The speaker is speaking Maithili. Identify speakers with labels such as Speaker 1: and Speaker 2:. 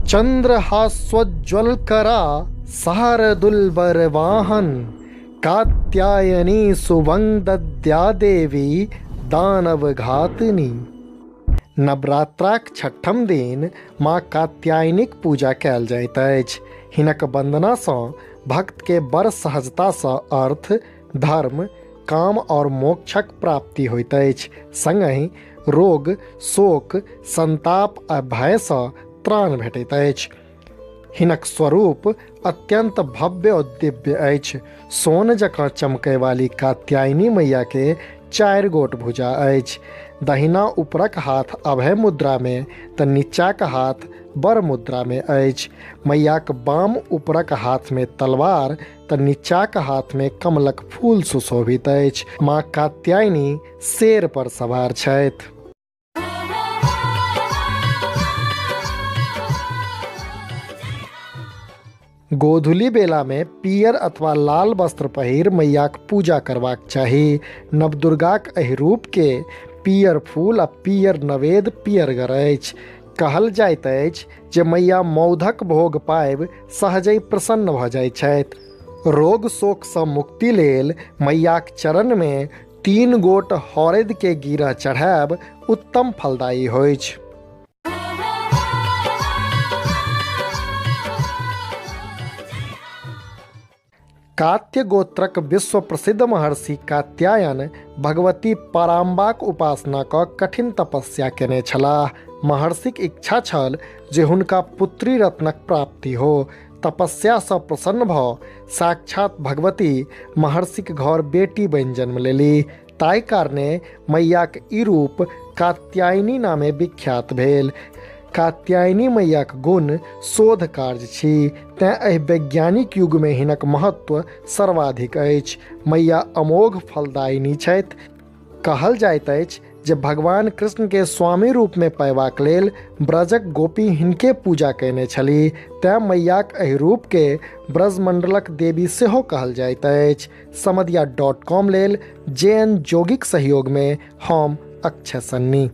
Speaker 1: चन्द्रहास्वज्ज्वलकरा शारदुलबर वाहन कात्यायनी सुवं दद्या देवी दानव घातिनी। नवरात्राक छठम दिन माँ कात्यायनीक पूजा कयल जाइत अछि। हिनक वन्दनासँ भक्तके बड़ सहजतासँ अर्थ, धर्म, काम आओर मोक्षक प्राप्ति होइत अछि। संगहि रोग, शोक, संताप आ भयसँ त्राण भेटैत अछि। हिनक स्वरूप अत्यंत भव्य और दिव्य अछि। सोन जकाँ चमकयवाली कात्यायनी मैया के 4 गोट भुजा अछि। दहिना ऊपरक हाथ अभय मुद्रा में तऽ नीचाक हाथ वर मुद्रा में अछि। मैयाक बाम ऊपरक हाथ में तलवार तऽ नीचाक हाथ में कमलक फूल सुशोभित अछि। माँ कात्यायनी शेर पर सवार छथि। गोधूली बेलामे पियर अथवा लाल वस्त्र पहिर मैयाक पूजा करबाक चाही। नवदुर्गाक एहि रूपके पियर फूल आ पियर नवेद पियरगर अछि। कहल जाइत अछि जे मैया मौधक भोग पाबि सहजहि प्रसन्न भऽ जाइत छथि। रोग शोकसँ मुक्ति लेल मैयाक चरणमे 3 गोट हरदि के गिरह चढ़ायब उत्तम फलदायी होइछ। कात्य गोत्रक विश्व प्रसिद्ध महर्षि कात्यायन भगवती पराम्बाक उपासना कऽ कठिन तपस्या केने छलाह। महर्षिक इच्छा छल जे हुनका पुत्री रत्नक प्राप्ति हो। तपस्यासँ प्रसन्न भऽ साक्षात भगवती महर्षिक घर बेटी बनि जन्म लेली। ताहि कारणे मैयाक ई रूप कात्यायनी नामे विख्यात भेल। कात्यायनी मैयाक गुण शोध कार्य छी, तेँ एहि वैज्ञानिक युगमे हिनक महत्व सर्वाधिक अछि। मैया अमोघ फलदायिनी छथि। कहल जाइत अछि जे भगवान कृष्ण के स्वामी रूप में पयबाक लेल ब्रजक गोपी हिनके पूजा कयने छली, तेँ मैयाक एहि रूप के ब्रजमंडलक देवी सेहो कहल जाइत अछि। समदिया डॉट कॉम लेल जे एन जोगीक सहयोग में हम अक्षय सन्नी।